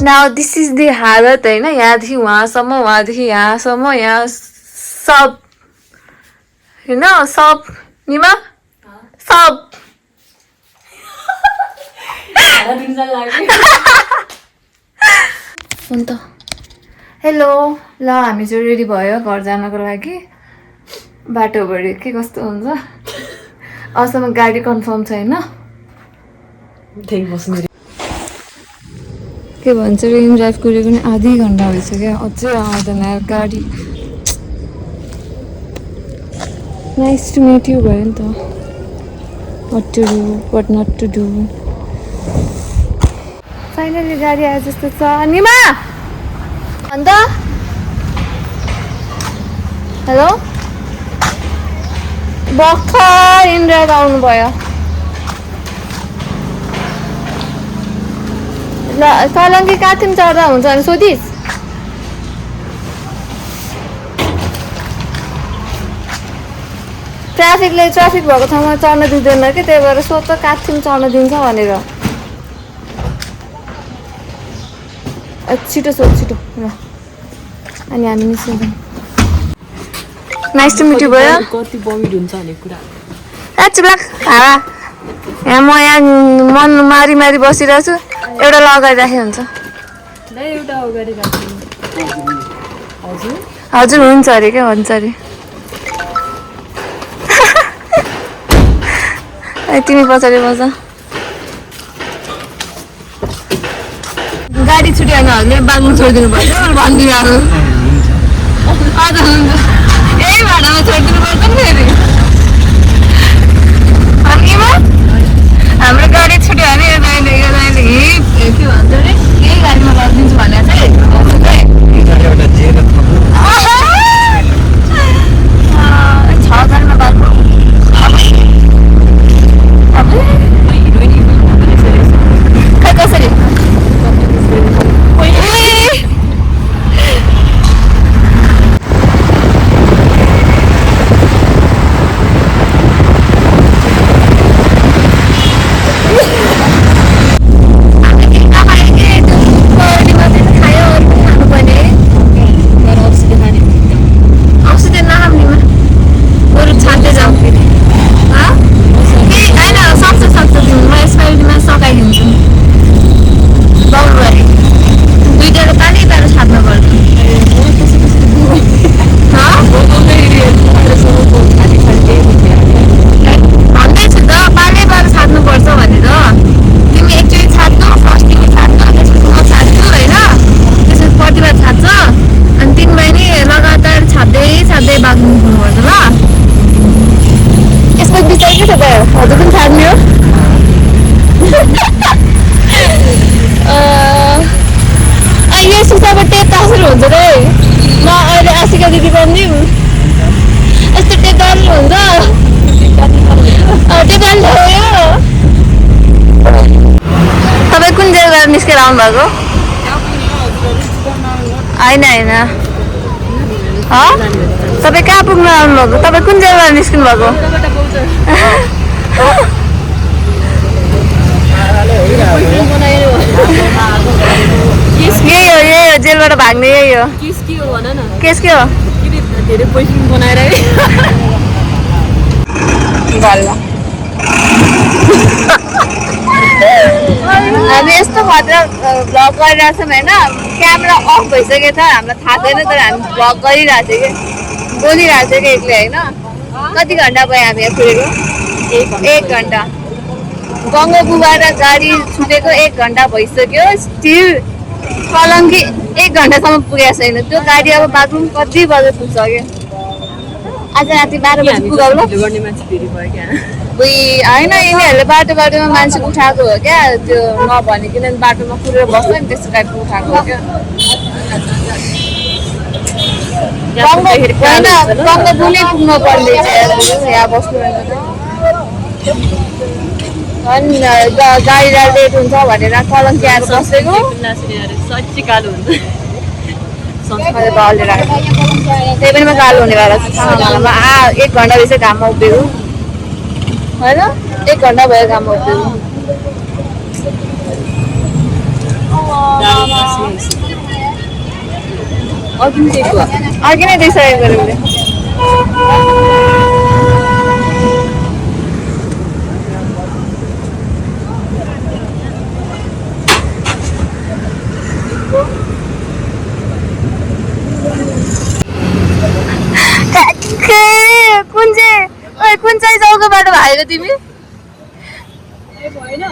Now this is the हालत होइन यहाँदेखि वहाँसम्म वहाँदेखि यहाँसम्म यहाँ सब होइन सब निमा सब अन्त हेलो ल हामी चाहिँ रेडी भयो घर जानको लागि बाटोभरि के कस्तो हुन्छ अहिलेसम्म गाडी कन्फर्म छैन के भन्छ रेन ड्राइभ गरेको नि आधी घन्टा भइसक्यो अझै आउँदैन गाडी नाइस टु मिट यु भयो नि त what to do what not to do finally गाडी आए जस्तो छ निमा अन्त हेलो भर्खर इन्ड्राइभ आउनुभयो ल कलङ्की काठिम चढ्दा हुन्छ भने सोधिस् ट्राफिकले ट्राफिक भएको ठाउँमा चढ्न दिँदैन कि त्यही भएर सोध त काठिम चढ्न दिन्छ भनेर छिटो सोध छिटो ल अनि हामी निस्किन्छौँ नाइस टु मिट यु भयो कति बमिट हुन्छ भन्ने कुरा चुप्लाक हावा यहाँ म यहाँ मन मारी मारी बसिरहेको छु एउटा लगाइराखे हुन्छ एउटा अगाडि हजुर हजुर हुन्छ अरे क्या हुन्छ अरे तिमी पछाडि बस गाडी छुट्यो भनेहरूले बाँध्नु छोडिदिनु पर्छ भनिदिनु हजुर हुन्छ यही भाडामा छोडिदिनु पर्छ नि फेरि हाम्रो गाडी छुट्यो भने यो दाइले के भन्छ अरे यही गाडीमा लगिदिन्छु भनेर चाहिँ 6,000मा बात खै कसरी निस्केर आउनु भएको होइन होइन तपाईँ कहाँ पुग्नु आउनुभएको तपाईँ कुन जेलबाट निस्किनु भएको यही हो जेलबाट भाग्ने यही हो केस के हो धेरै पैसा बनाएर हामी यस्तो खतरा भ्लग गरिरहेको छौँ होइन क्यामेरा अफ भइसकेको छ हामीलाई थाहा छैन तर हामी भ्लग गरिरहेको थियो कि बोलिरहेको थियो कि एक्लै होइन कति घन्टा भयो हामी यहाँ पुगेको 1 घन्टा गङ्गाबुबाट गाडी छुटेको 1 घन्टा भइसक्यो स्टिल कलङ्की 1 घन्टासम्म पुगेको छैन त्यो गाडी अब बाथरुम कति बजे पुग्छ कि आज राति 12 बजी पुगाउनु होइन यिनीहरूले बाटो बाटोमा मान्छे उठाएको हो क्या त्यो नभनिकन बाटोमा कुरेर बस्छ नि त्यस्तो टाइपको उठाएको हो क्या गङ्गाबुलै पुग्नु पर्ने यहाँ बस्नु अनि गाडी लेट हुन्छ भनेर कलङ्की आएर बसेको त्यही पनि म कालो हुनेवाला छु 1 घन्टा रहेछ घाममा उभिएको होइन 1 घन्टा भयो घाममा उभिएको अघि नै दिएको अघि नै दिइसकेको गऱ्यो उसले। कुन चाहिँ चौकोबाट भागेको तिमी? भएन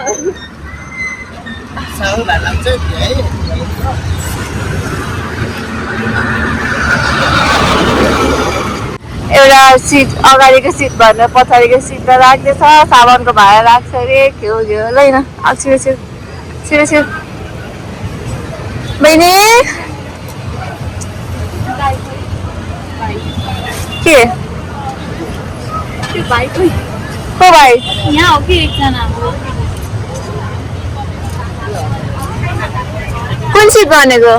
एउटा सिट अगाडिको सिट भन्दा पछाडिको सिटमा राख्दैछ। सामानको भाडा राख्छ अरे घिउ घिउ ल न छिटो छिटो छिटो छिटो बहिनी के त्यो भाइ को भाइ यहाँ हो कि एकजना कुन सिट भनेको?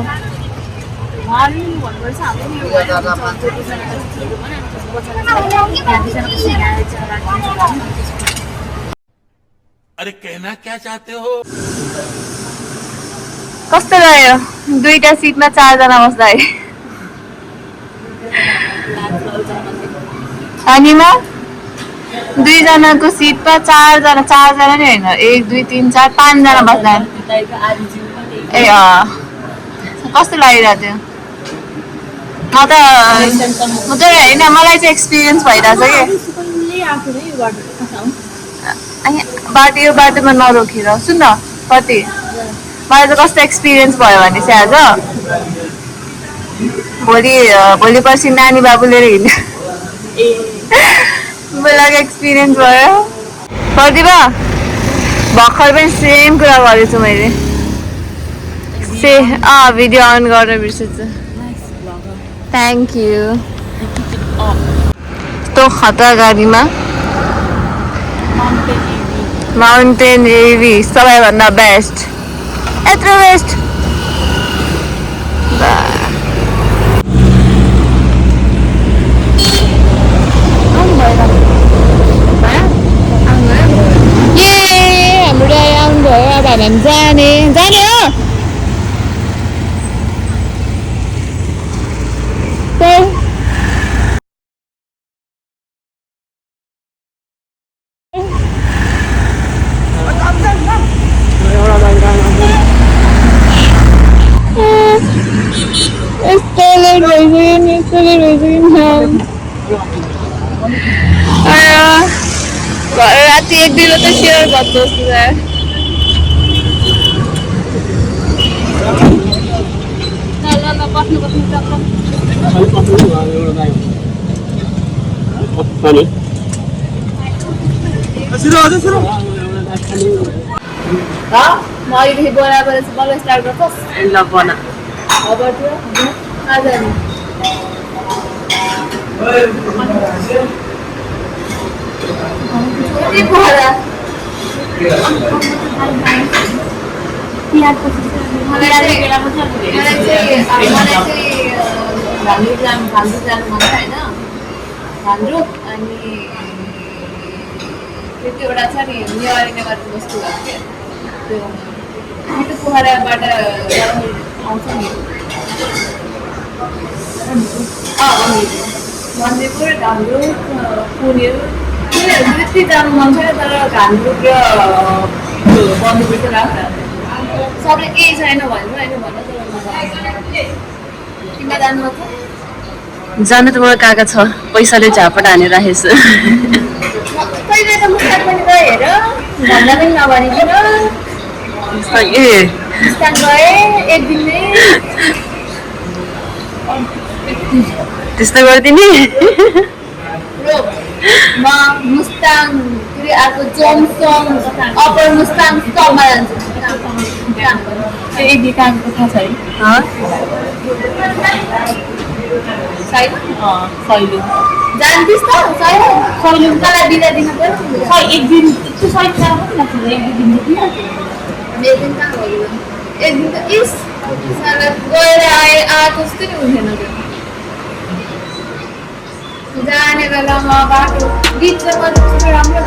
अरे कहना क्या चाहते हो? कस्तो रह्यो दुईटा सिटमा 4 जना बस्दा है? हामीमा 2 जनाको सिटमा 4 जना नि होइन 1 2 3 4 5 जना बस्दा ए कस्तो लागिरहेको थियो? म त होइन मलाई चाहिँ एक्सपिरियन्स भइरहेछ कि यो बाटोमा नरोकेर सुन न कति मलाई चाहिँ कस्तो एक्सपिरियन्स भयो भने चाहिँ आज भोलि पर्सि नानी बाबु लिएर हिँड्ने मलाई एक्सपिरियन्स भयो। प्रतिभा भर्खर पनि सेम कुरा गरेछु मैले भिडियो अन गर्न बिर्सेछु। Thank you. यस्तो खतरा गाडीमा माउन्टेन एभी सबैभन्दा बेस्ट यत्रो बेस्ट हाम्रो आउनुभयो अब हामी जाने हो राति 1 दिन त सेयर गर्छु म अहिलेदेखि बोलाएर बल्ल स्टार्ट गर्छस् ल बना अब त्यो आज नि मलाई भान्डु जानु मन छ होइन भान्डु अनि त्यो एउटा छ नि नेवारी नेवारी वस्तु त्यो मिठो पोखराबाट आउँछ नि मन्दिरपुर घान्द्रुक पुनेर त्यति जानु मन छैन तर घान्द्रुक र बन्दुपुर चाहिँ राख्छ सबै केही छैन भन्नु होइन भन तिमीलाई जानु छ जानु त मलाई काका छ पैसाले झापट हानेर राखेछु कहिले त मुस्ताङ पनि गए हेर भन्दा पनि नभनिकन मुस्ताङ गए एक दिन नै त्यस्तो गरिदिने म मुस्ताङ फेरि अर्को जोमसोङ अप्पर मुस्ताङ सबमा जान्छु एक कामको थाहा छ है सहिले जान्थिस् त सहिले तँलाई बिदा दिनु पर्यो एक दिन त्यो सही काम पनि लाग्छ एक दिन एक दिन कहाँ भयो एक दिन त इस गएर आएको जस्तो नि हुँदैन त्यो जाने बेलामा बाटो बिचमा राम्रो